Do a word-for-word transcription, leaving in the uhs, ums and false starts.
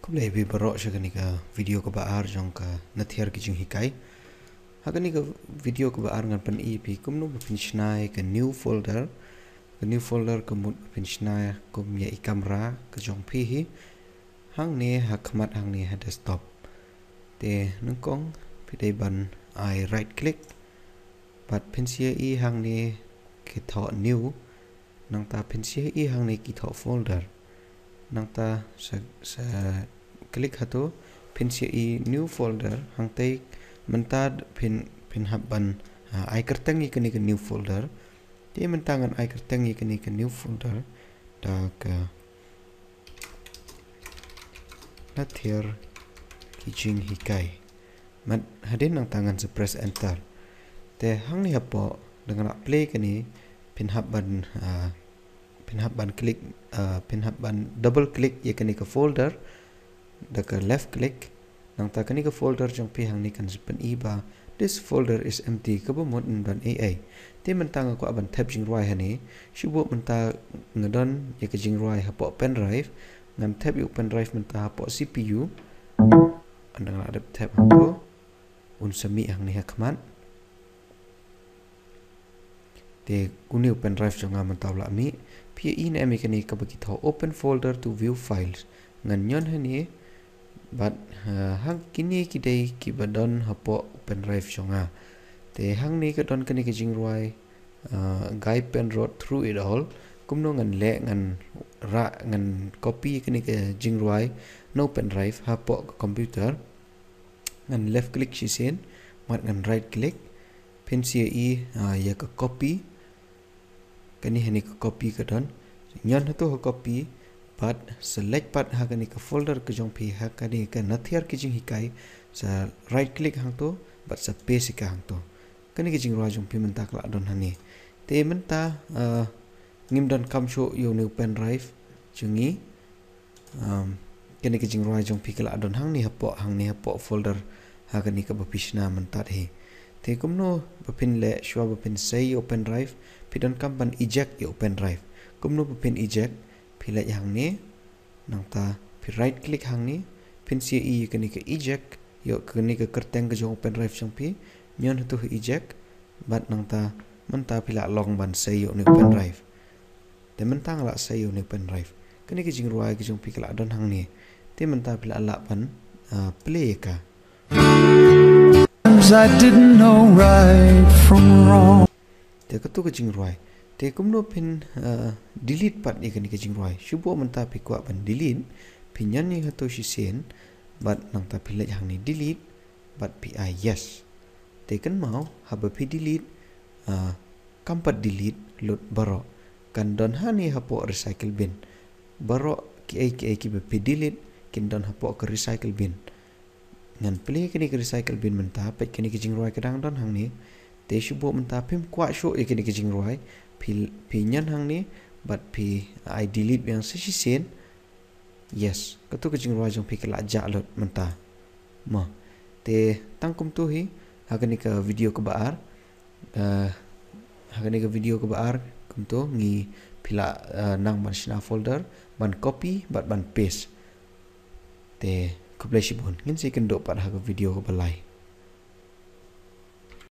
Khublei phi baroh sha kane ka video kaba ar jong ka Nathiar ki jinghikai. Ha kane ka video kaba ar ngan pyni phi kumno ba phin shna ïa ka new folder. Ka new folder ka mut ba phin shna kum ïa i kamra ka jong phi hi. Hangne ha khmat hangne ha desktop. Te nyngkong phi dei ban ai right click. Bad phin sa ïohi hangne ki thoh new. Nangta phin sa ïohi hangne ki thoh folder. Nangta sa, sa click hato phin sa ïohi new folder hangtei mynta phin, phin hap ban, ah, ai kyrteng ïa kane ka new folder. Te mynta ngan ai kyrteng ïa kane ka new folder da ka Nathiar ki jinghikai. Bad hadien nangta ngan sa press enter. Te hangne hapoh da nga la play kane phin hap ban, ah, phin hap ban click, ah, phin hap ban double click ïa kane ka folder. Da ka left click. Nangta kane ka folder jong phi hangne kan sa pyni ba this folder is empty kaba mut ym don ei ei. Te mynta nga kwah ban thep jingrwai hangne. Shu buh mynta nga don ïa ka jingrwai hapoh pen drive. Ngan thep ïa u pen drive mynta hapoh C P U. Ynda nga la dep thep hangto un sa mih hangne ha khmat. Te kane u pen drive jong nga mynta u la mih. Phi ïohi ne em ïa kane kaba ki thoh open folder to view files. Ngan ñion hangne. Bad, ah, ha kine ki dei kiba don hapoh u pen drive jong nga. Te hangne ka don kane ka jingrwai, ah, Guy Penrod Through It All. Kumno ngan leh ngan rah ngan copy kane ka jingrwai na u pen drive hapoh ka computer. Ngan left click shisien bad ngan right click. Phin sa ïohi, ah, ïa ka copy. Kane hangne ka copy ka don. Ñion hato ha copy bad select pat ha kane ka folder ka jong phi ha kane ka Nathiar ki jinghikai. Sa right click hangto bad sa paste ïa ka hangto. Kane ka jingrwai jong phi mynta ka la don hangne. Te mynta, ah, ngim donkam shuh ïa une u pen drive jong ngi. Um, kane ka jingrwai jong phi ka la don hangne hapoh, hangne hapoh folder ha kane kaba phi shna mynta hi. Te kumno ba phin leh shuwa ba phin sei ïa u pen drive, phi donkam ban eject ïa u pen drive. Kumno ba phin eject, phi leit hangne, nangta phi right click hangne, phin sa ïohi ïa kane ka eject, ïa kane ka kyrteng ka jong u pen drive jong phi, ñion hato ha eject, bad nangta mynta phi la long ban sei ïa une u pen drive. Te mynta nga la sei ïa une u pen drive. Kane ka jingrwai ka jong phi ka la don hangne. Te mynta phi la lah ban, ah, play ïa ka. Sometimes I didn't know right from wrong. Te kato ka jingrwai. Te kumno phin, ah, delete pat ïa kane ka jingrwai. Shu buh mynta phi kwah ban delete. Phi ñion ïa hato shisien. Bad nangta phi leit hangne delete. Bad phi ai yes. Te kynmaw haba phi delete, ah, kam pat delete lut baroh. Kan don hangne hapoh recycle bin. Baroh kiei kiei kiba phi delete kin don hapoh ka recycle bin. Ngan play kane ka recycle bin mynta, peit kane ka jingrwai ka dang don hangne. Te shu buh mynta phim kwah shuh ïa kane ka jingrwai. Phi, phi ñion hangne bad phi ai delete biang sa shisien. Yes, kato ka jingrwai jong phi ka la jah lut mynta. Mo. Te tang kumto hi ha kane ka video kaba ar. Eh, ha kane ka video kaba ar kumto ngi, phi la, eh, nang ban shna folder, ban copy bad ban paste. Te khublei shibun, ngin sa ïakynduh pat ha ka video kaba lai.